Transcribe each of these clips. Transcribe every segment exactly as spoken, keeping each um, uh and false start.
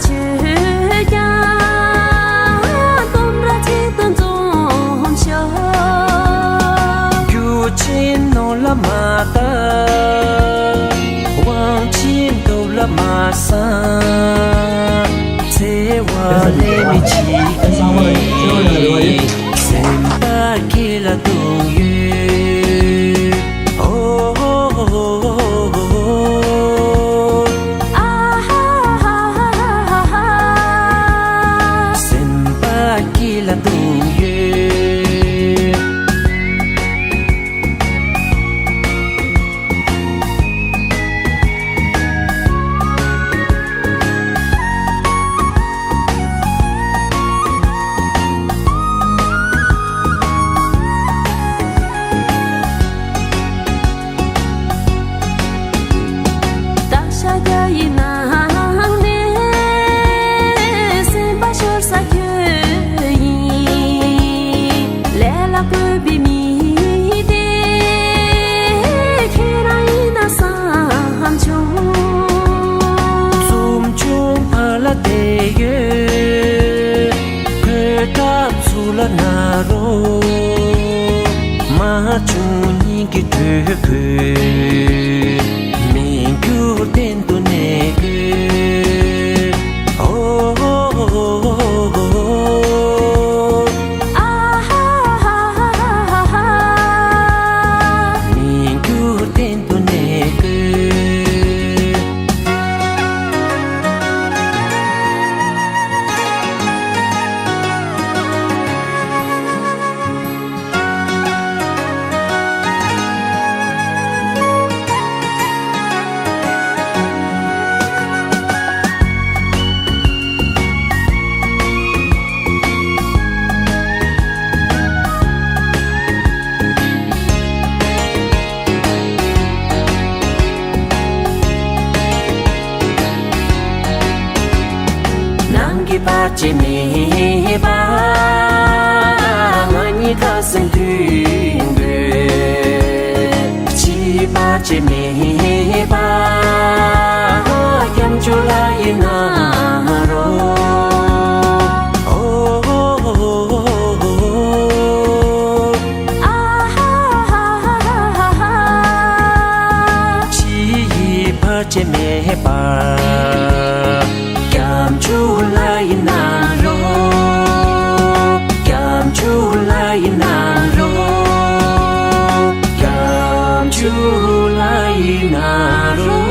ཆོས་ཀྱང་ལྡུམ་ར་གཅིག་ཏུ་འཛོམས་ཤོག་རྒྱུ་ཆེན་ནོར་ལ་མ་བཏགས། དབང་ཆེན་སྟོབས་ལ་མ་བསམ། འཚེ་བ་ལས་མི་འཇིགས་ཀྱི། སེམས་དཔའ་ཁྱེད་ལ་གདུང་ཡོད། ཨོ། སེམས་དཔའ་ཁྱེད་ལ་གདུང་ཡོད། བདག་ཤཱཀྱ་ཡི་ནང་ནས་སེམས་དཔའ་ཤོར་ས་ཁྱོད་ཡིན། ལས་ལ་བཀོད་པའི་མི་དེ་ཁྱེད་རང་ཡིན་ན་བསམ་བྱུང་། འཛུམ་ཆུང་ཕར་ལ་བསྡད་ཡོད། གོས་ཁྲབ་ཚུར་ལ་ན་རོ། མ་བྱུང་སྙིང་གི་དྲོད་ཁོལ། མི་འགྱུར་གཏན་དུ་གནས་དགོས། ཨོ། ཨ་ཧ་ཧ་ཧ། མི་འགྱུར་གཏན་དུ་གནས་དགོས། ནང་གི་བར་ཆད་མེད་པ། ང་གཉིས་ཁ་སེམས་མཐུན་དགོས། ཕྱིའི་བར་ཆད་མེད་པ། སྐྱབས་འཇུག་ལྷ་ཡི་ནང་རོ། ཨོ། ཨ་ཧ་ཧ་ཧ་ཧ། ཕྱི་ཡི་བར་ཆད་མེད་པ། སྐྱབས་འཇུག་ལྷ་ཡི་ནང་རོ། སྐྱབས་འཇུག་ལྷ་ཡི་ནང་རོ། སྐྱབས་འཇུག་ལྷ་ཡི་ནང་རོ།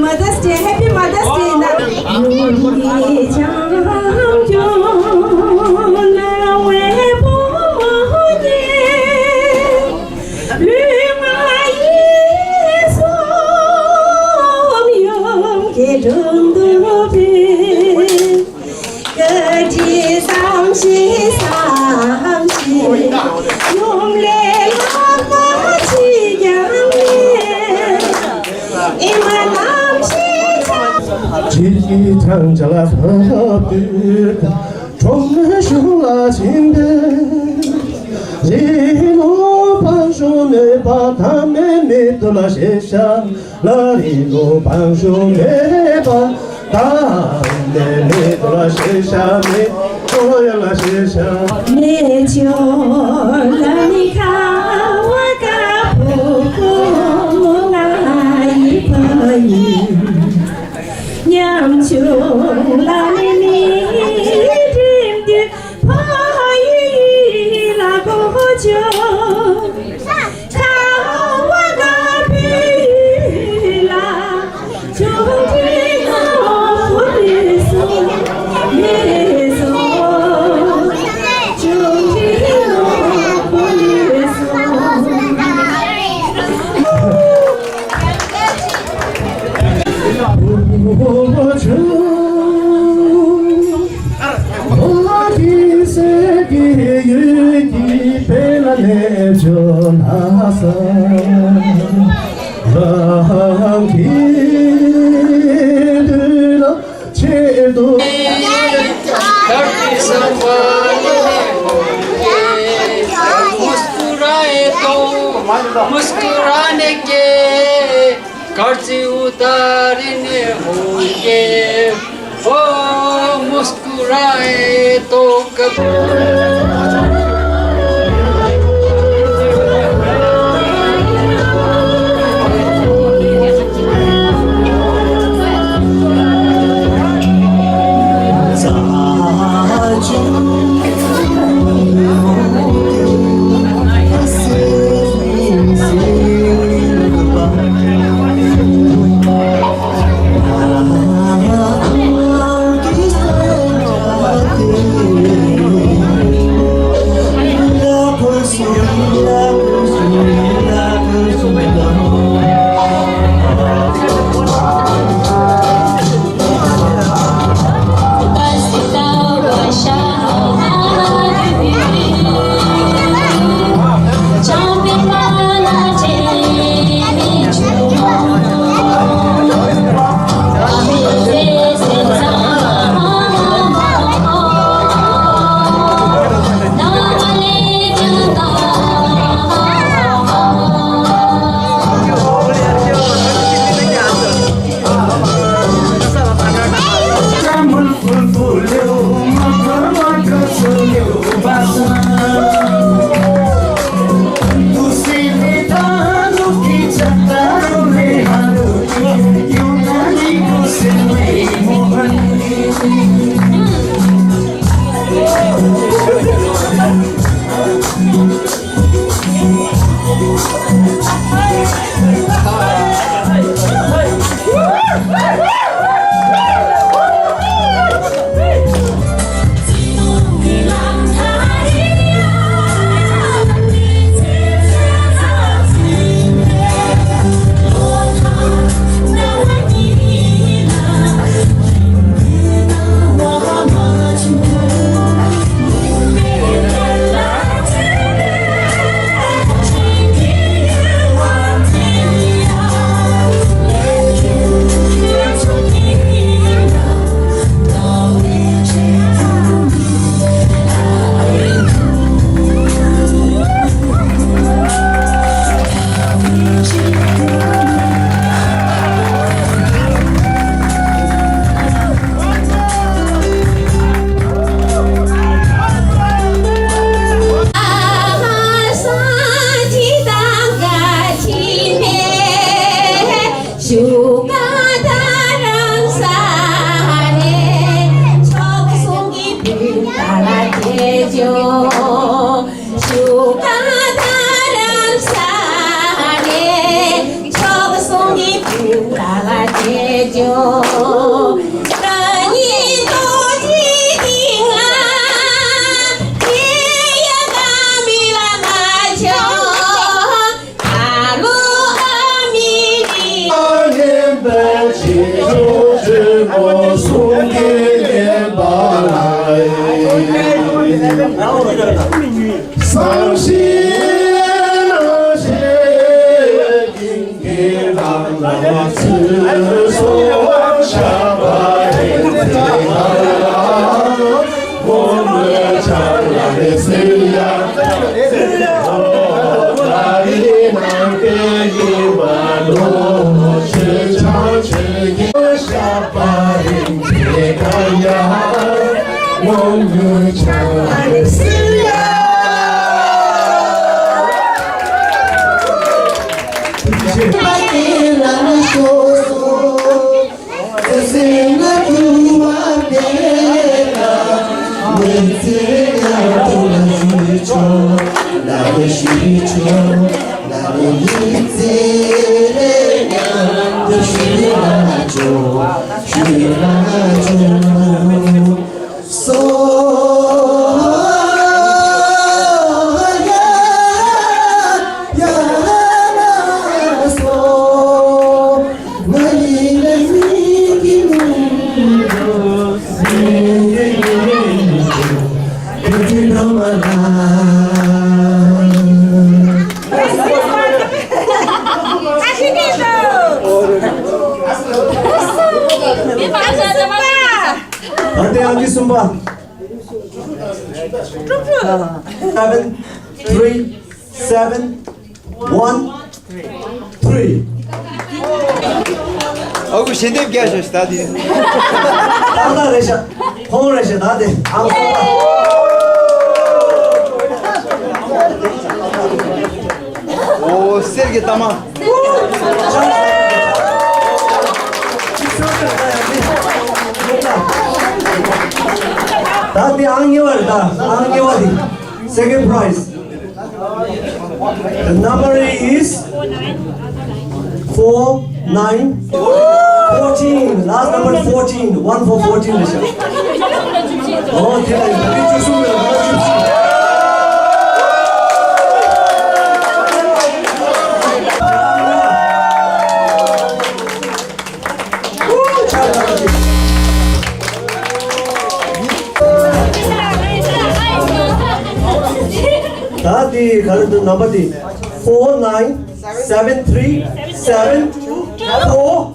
Mother's Day, Happy Mother's Day. ཁྱེད་ཀྱི་བྲང་ཆ་ལ་ཕབ་དུས། གྲོགས་མོའི་གཞུང་ལ་ཕྱིན་ཏེ། རི་ལུང་བང་ཞུ་མེད་པ་ཐ་མའི་མི་དུ་ལ་ཤེས་བྱ། ལ་རི་ལུང་བང་ཞུ་མེད་པ་ཐ་མའི་མི་དུ་ལ་ཤེས་བྱ་མེད་དུ་ཡ་ལ་ཤེས་བྱ། མེ་ཆོ་ལ་ནི་ཁ་བ་ཀ་པུ་ཀུ་ང་ཡི་ཕ་ཡི། ཉམ་ཆུང་ལ་ནི་མི་འགྲིམ་དུས་ཕ་ཡུལ་ལ་གོ་ཆོ། ཁ་བ་ག་བུ་ཡུལ་ལ་ཆུང་འདྲིས་ནོ་བུ་ལི་སོ་ལི་སོ། ཆུང་འདྲིས་ནོ་བུ་ལི་སོ། धरती संभाल ले, मुस्कुराए तो मुस्कुराने के, कर्ज उतारने होंगे, ओ मुस्कुराए तो कब। ད་ལྟའི་ཨང་ཀི་གསུམ་པ། Seven three seven one three. ཨ་ཁུ་ཞལ་འདེབས་རྒྱག་ཤོག་ད་དེ། ཏག་ཏག་རེད་ཤག་ཁོང་རེད་ཤག་ད་དེ་ཨང་གསུམ་པ། ཨོ་གསེར་གྱི་རྟགས་མ། ད་དེ་ཨང་གཉིས་པ་རེད། ད་ཨང་གཉིས་པ་དེ། Second prize. The number is four nine fourteen. Last number fourteen. One four fourteen རེད་ཤག་ཨོ་དེ་ལ་ཡིན་ད་དེ་བཅུ་གསུམ་རེད། ད་བཅུ་གསུམ། ད་དེ་ག་རེ་འདུག་ནམ་པ་དེ། Four nine seven three seven four.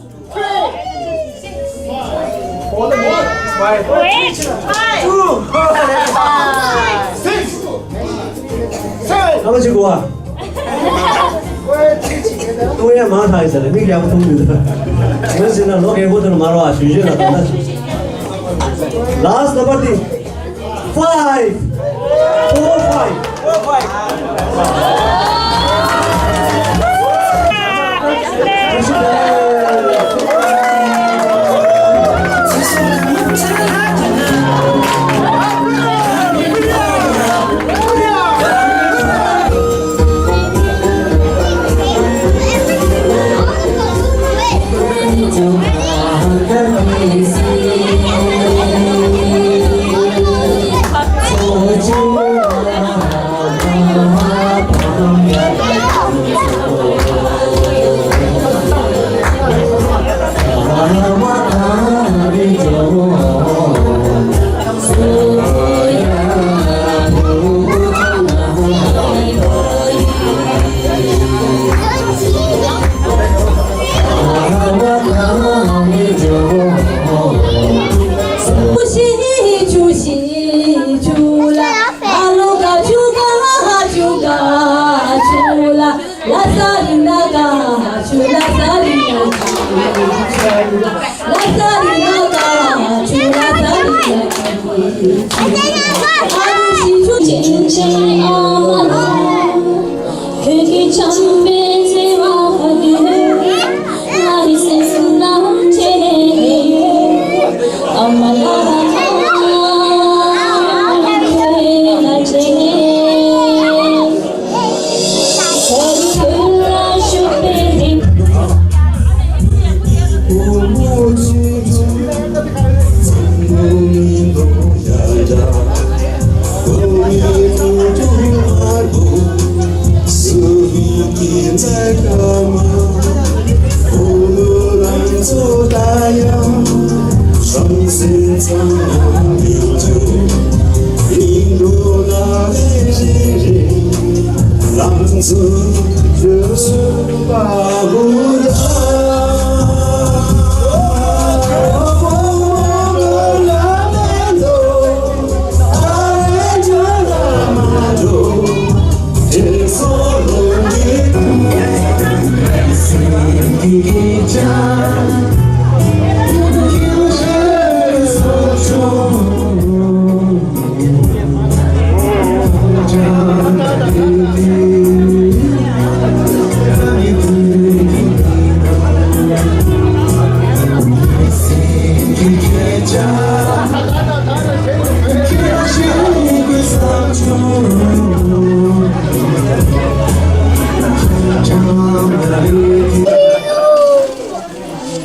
ལ་ཅི་གོ་བ། ཏུང་ཡ་མང་ཐག་ཡིན་ཟེར་ལ་མིག་ཡག་པོ་ཐུང་མི་འདུག་ངོས་ཟིན་ན་ལོ་རྒན་པོ་དུ་ནི་མ་རོ་བ་ཞུ་ཞུ་ལ་དང་ད། Last number དེ། Five. Four five. Four five.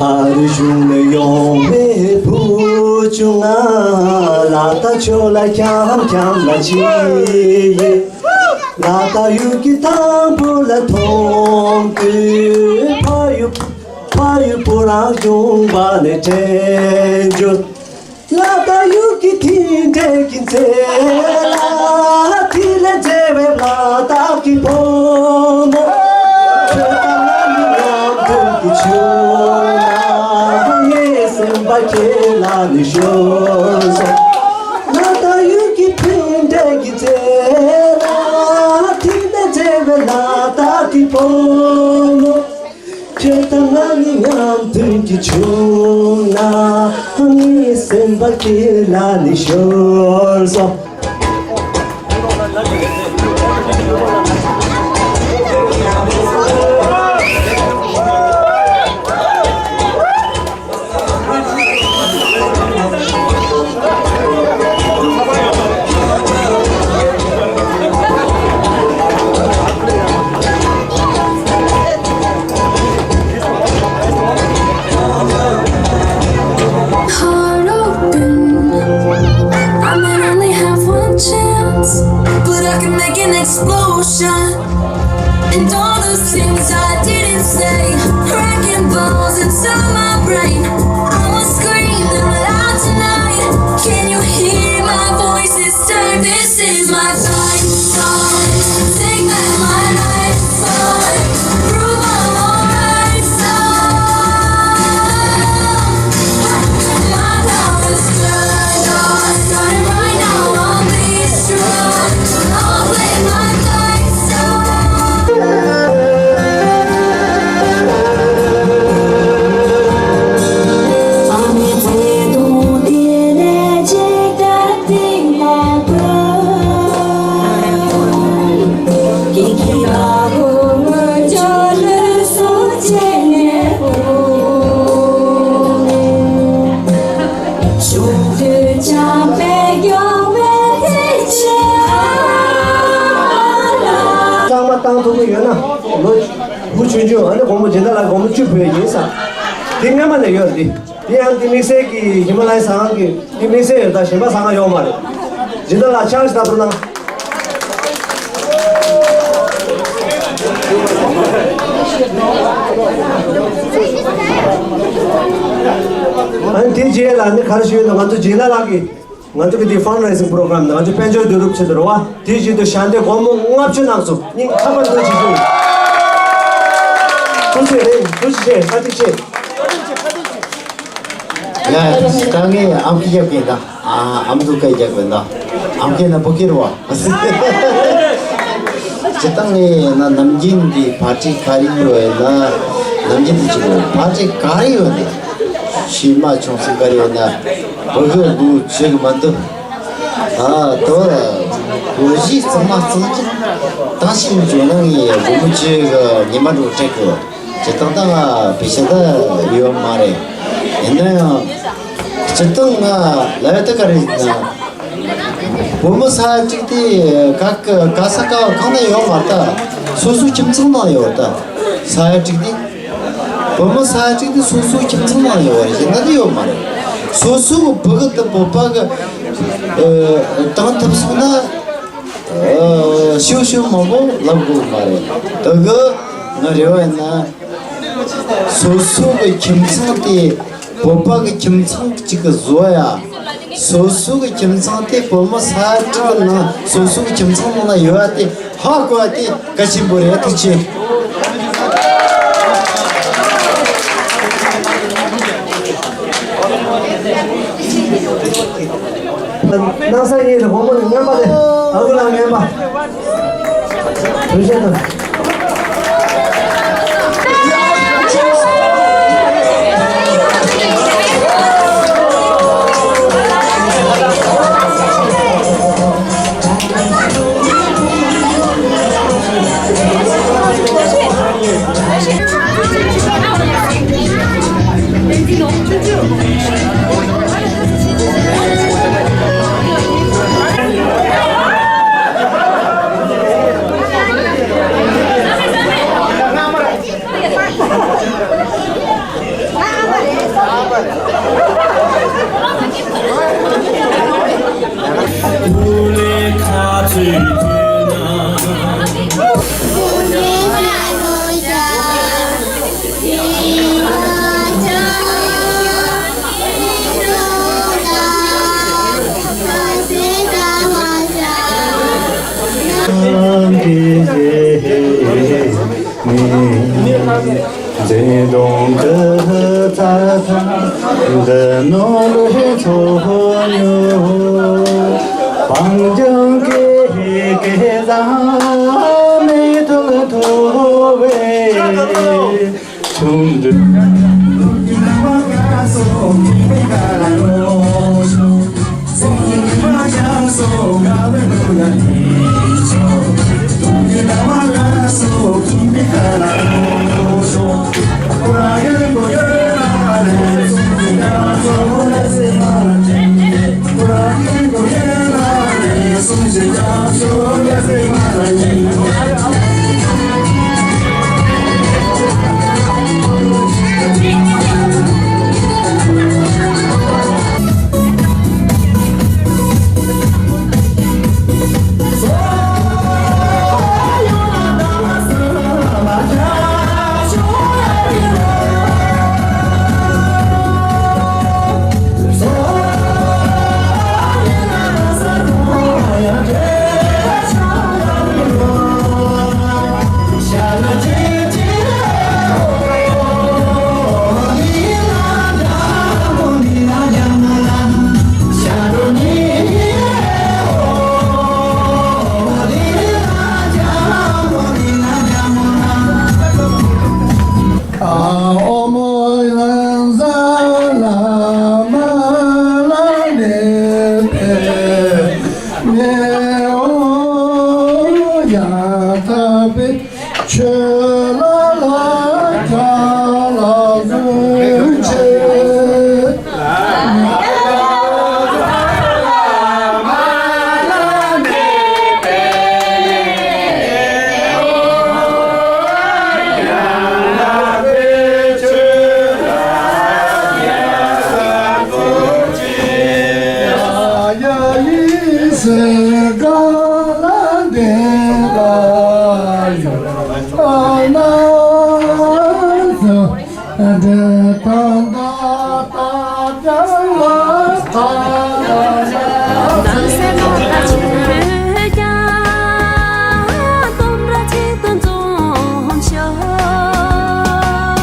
ཨ་རི་གཞུང་ནས་ཡོང་བའི་བུ་ཆུང་ང་། ལ་དྭགས་ཕྱོགས་ལ་འཁྱམ་འཁྱམ་ལ་ཕྱིན་ཡིན། ལ་དྭགས་ཡུལ་གྱི་དང་པོ་ལ་མཐོང་དུས། ཕ་ཡུལ་ཕ་ཡུལ་བུ་རང་བྱུང་བ་ནས་དྲན་རྒྱུ། ལ་དྭགས་ཡུལ་གྱི་དེ་འདྲའི་གི་མཛེས་ལ། དེ་ལས་མཛེས་པའི་ལ་དྭགས་ཀྱི་བུ་མོ། ཁྱོད་དང་ང་གཉིས་མཉམ་དུ་གི་བྱུང་ན། ངའི་སེམས་པ་ཁྱེད་ལ་ནི་ཤོར་སོང་། ལ་དྭགས་ཡུལ་གྱི་དེ་འདྲའི་གི་མཛེས་ལ། དེ་ལས་མཛེས་པའི་ལ་དྭགས་ཀྱི་བུ་མོ། ཁྱེད་དང་ང་གཉིས་མཉམ་དུ་གི་བྱུང་ན། ངའི་སེམས་པ་ཁྱེད་ལ་ནི་ཤོར་སོང་། Heart open, I might only have one chance, but I can make an explosion. And all those things I didn't say, wrecking balls inside my brain. I was screaming loud tonight. Can you hear my voice? It's time. This is my fight song. Take back my life song. Prove I'm alright song. My power's turned on. Starting right now, I'll be strong. I'll play my fight song. གཙང་མ་བཏང་ཐུབ་ཀྱི་ཡོད་ན། ལོ་བུ་ཆུང་ཆུང་ཨ་ནི་དགོང་མོ་སྦྱིན་བདག་ལགས་དགོང་མོ་བཅུ་བུད་ཡིན་ས། དེ་སྔ་མ་ནས་ཡོད་རེད། དེ་ཡང་དེ་དམིགས་བསལ་གྱི་ཧི་མ་ལ་ཡའི་ཟ་ཁང་གི་དེ་དམིགས་བསལ་ཡོད། ད་གཞན་པ་ཟ་ཁང་ཡོད་མ་རེད། སྦྱིན་བདག་ལགས་ཕྱག་ཞིག་ད་བུ་གནང་། ཨ་ནི་དེ་རྗེས་ལ་ནི་ག་རེ་ཞུས་ན། ང་ཚོ་སྦྱིན་བདག་ལགས་ཀྱིས། ང་ཚོ་གི་འདི་ཕན་རེ་སིང་པོ་རོ་གྷ་རམ་ནང་ང་ཚོ་དཔལ་འབྱོར་བསྡུ་རུབ་བྱེད་དུ་རེད་བ། དེ་བཞིན་དུ་ཞལ་འདེབས་སྒོར་མོ་ལྔ་བཅུ་གནང་སོང་། སྙིང་ཐག་པ་ནས་ཐུགས་རྗེ་ཆེ་ཞུ། ཐུགས་རྗེ་ཆེ་རེད། ཐུགས་རྗེ་ཆེ། ས་ཐིག་ཆེ། ཡ་ད་ངས་ཨམ་ཁི་རྒྱབ་ཀྱིན་ད། ཨ་ཨམ་དུ་ཀ་རྒྱབ་ཀྱིན་ད། ཨམ་ཁི་ན་བུ་ཀིར་བ། སྤྱིར་བཏང་ངས་ན་ནམ་རྒྱུན་འདི་བར་ཆད་ག་རེ་ཡོད་ན། ནམ་རྒྱུན་འདི་ཅིག་བར་ཆད་ག་རེ་ཡོད་ན། ཤི་མ་ཆུང་སུ་ག་རེ་ཡོད་ན། བུ་གུ་བུ་ཆེ་གི་མ་འདུག་ད་དོ་གོ་གཞི་གཙང་མ་གཙང་ཅིག་ད་ཤིང་བཅོ་ན་ངས་བུ་མོ་ཆེ་གི་ཉི་མ་འགྲོ་སྤྲད་གི་ཇི་ལྟར་ད་ང་བེ་ཤ་ད་ཡོད་མ་རེད། ཡིན་ན་ཡང་ཇི་ལྟར་ང་ལ་ཡ་ད་ག་རེ་ཡིན་ན། བུ་མོ་ས་ཡ་དྲུག་དེ་ག་ག་ག་ས་ག་བ་གང་ན་ཡོད་མ་རེད་ད། སོ་སོའི་ཁྱིམ་ཚང་ནང་ཡོད་རེད་ད། ས་ཡ་དྲུག་དེ། བོད་མི་ས་ཡ་གཅིག་དེ་སོ་སོའི་ཁྱིམ་ཚང་ནང་ཡོད་པ་རེད། གཞན་དག་དེ་ཡོད་མ་རེད། སོ་སོའི་བུ་གུ་དེ་བོད་པ་གི་ཨ་བཏང་ཐུབ་སོང་ན། ཨ་ཤུགས་ཤུགས་མང་པོ་ལབ་དགོས་མ་རེད། དེ་གི་ང་རེ་བ་ཡིན་ན། སོ་སོ་གི་ཁྱིམ་ཚང་དེ་བོད་པ་གི་ཁྱིམ་ཚང་གཅིག་གི་བཟོ་ཡ། སོ་སོ་གི་ཁྱིམ་ཚང་དེ་བོད་མི་ས་ཡ་གྲངས་ནང་སོ་སོ་གི་ཁྱིམ་ཚང་ནང་ལ་ཡོད་ཡ་དེ་ཧ་གོ་ཡ་དེ་གལ་ཆེན་པོ་རེད། ཐུགས་རྗེ་ཆེ། སྣང་ས་གཉིས་ལ་དགོང་མོ་ནས་རྔན་པ་ལས་ཨ་ཁུ་ལ་རྔན་པ། བོད་གཞས་དང་། འཛིན་གཏོང་གི་རྩ་དང་འདི་ནོར་ལུས་ཚོགས་ཉོ། བང་ལྗང་གི་སྐལ་བཟང་མེ་ཏོག་མཐོ་བའི་ཆུང་དུ།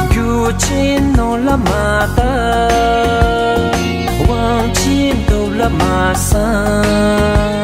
རྒྱུ་ཆེན་ནོར་ལ་མ་ལྟ། དབང་ཆེན་སྟོབས་ལ་མ་བསམ།